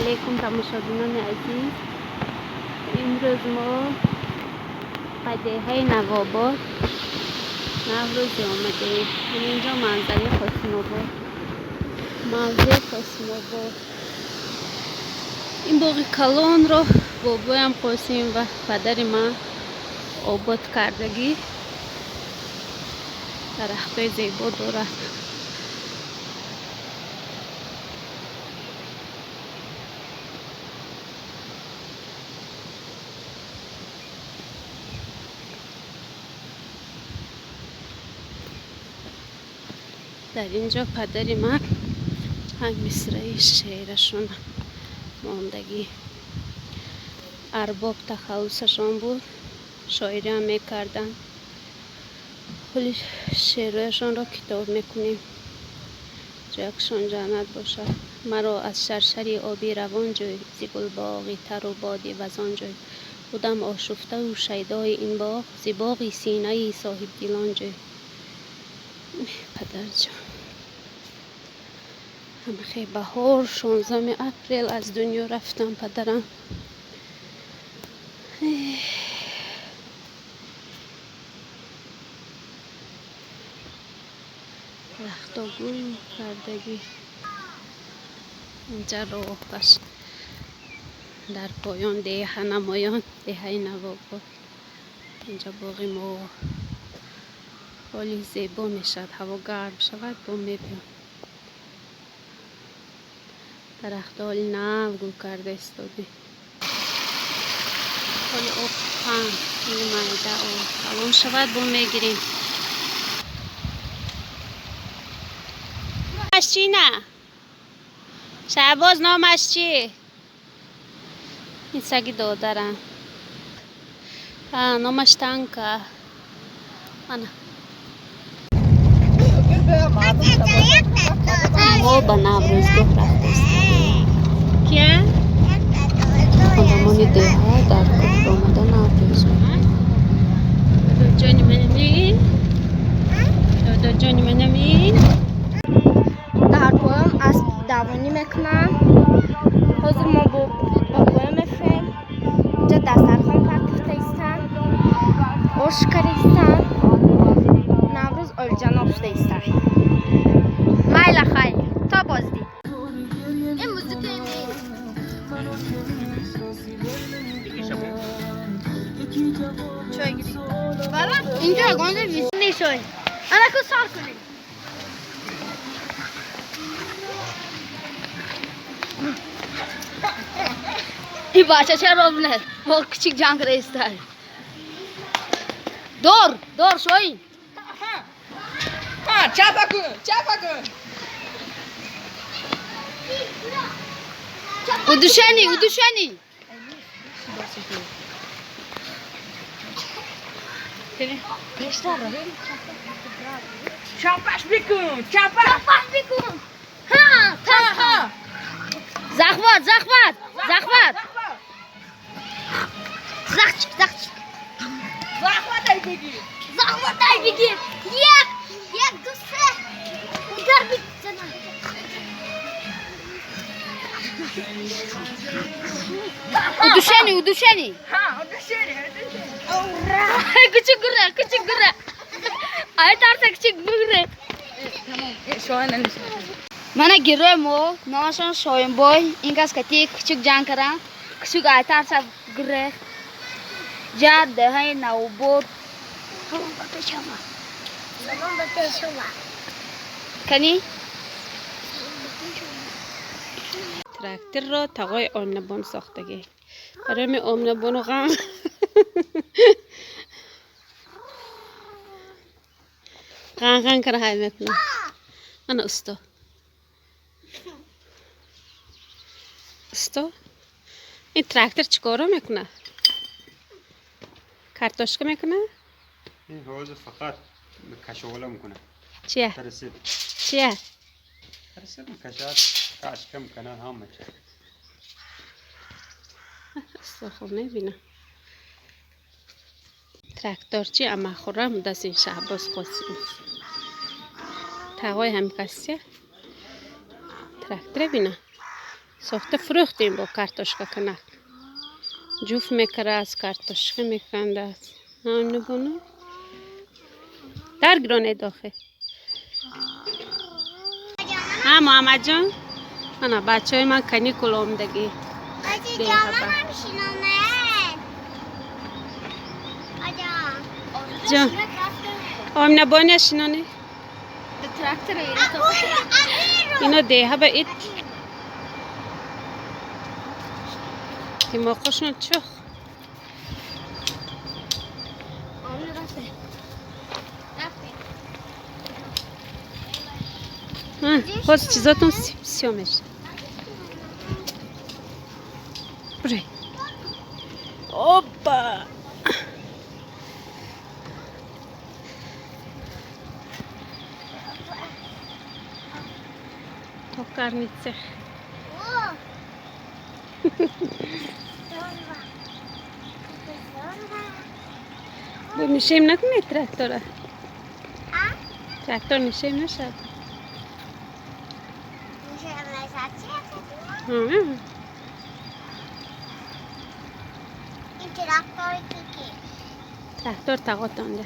Алейкум, тамошобинони азиз. Имрӯз мо ба деҳаи Навобод Наврӯзе омадем. Ҳаминҷо манзараи Қосимобод, мавзеи Қосимобод. Ин боғи калонро бобоям Қосим ва падари ман обод кардагӣ. Дарахтои зебо дорад. Дар ин ҷо падари ман ҳам мисраи шеърашон мондагӣ. Арбоб тахаллусашон буд, шоириам мекарданд. Ҳоли шеърҳояшонро китоб мекунем. Ҷоякшон ҷаннат бошад. Маро аз шаршари оби равон ҷӯй, зи гулбоғи тару боди вазон ҷӯй. Будам ошуфтаву шайдои ин боғ, зи боғи синаи соҳибдилон ҷӯй. Падарҷон ҳамахе баҳор 16 апрел аз дунё рафтам падарам. Дарахто гул кардагӣ. Инҷа роҳаш дар поён деҳа намоён, деҳаи Навобод. Инҷа боғи мо ҳоли зебо мешавад. Ҳаво гарм шавад, бо мебиём. Дарахто ҳоли нав гул карда истодем. Ҳоли об паҳн, ҳоли майда об калон шавад, бо мегирем. Номаш чӣ на? Шаҳбоз номаш чӣ? Ин саги додарам. Номаш Танка. Ана. Мо ба Наврӯзгоҳ рафта истодем. Кия? Одамони деҳа дар кӯҳ омада Наврӯз мекунанд. Додоҷони манамин. Додоҷони манамин. Дар поён асп давонӣ мекунанд. Ҳозир мо ба поён мефурем. Инҷа дастархон партофта истанд, ош карда истанд. Наврӯз олиҷаноб шуда истанд. Майла хайр, то боздид. Ин музыка нест. Чой гирӣ. Инҷо ягонда нешой. Анаку сар кунем. Ин бача чаро бинад? Бо кучик ҷанг карда истад. Дор, дор, шоин. Чапа кун, чапа кун. Удушени, удушени. Чапаш бикун, чапаш. Чапаш бикун. Ха, ха, ха. Захват, захват, захват. Захчик, захчик. Захватай бигир. Захватай бигир. Як, як, ду, се. Удар бизанам. Удушени, удушени. Ха, удушени, удушени. Ура! Кучик гура, кучик гура. Ай тарса кучик гура. Шоин. Мана герои мо, номашон Шоинбой, ин кас кати кучик ҷанг кардан. Кучик ай тарса гура. Ҷа деҳаи Навобод. Салом ба пешама. Салом ба пешама. Кани? Тракторро тағои Омнабон сохтагӣ. Барои ми Омнабону ғам ған-ған кара ҳай мекунам. Ана усто. Усто? Ин трактор чӣ коро мекунад? Картошка мекунад? Ин ҳозир фақат кашола мекунад. Чия? Тарсид. Чия? Тарсид мекашад, кашка мекунад, ҳама чи. Усто хуб мебинам. Тракторчи амахӯрам даст ин Шаҳбоз Қосимов. Тағои ҳамкасия. Тракторе бина. Сохта фурӯхтем бо картошка канак. Ҷуфт мекара аз картошка мекандааст. Ҳамнабону дар гиронед охе. Ҳа, Муҳаммадҷон, ана бачаҳои ман каникул омдагӣ. Ҷон, омнабоня шиноне. Ино деҳа ба ит димоқошон чух. Ҳоз чизотон сиё мешавад. Бурай. Опа! Токарный цех. Бо мишем накунед трактора? Трактор мишем нашад. Трактор тағотонда.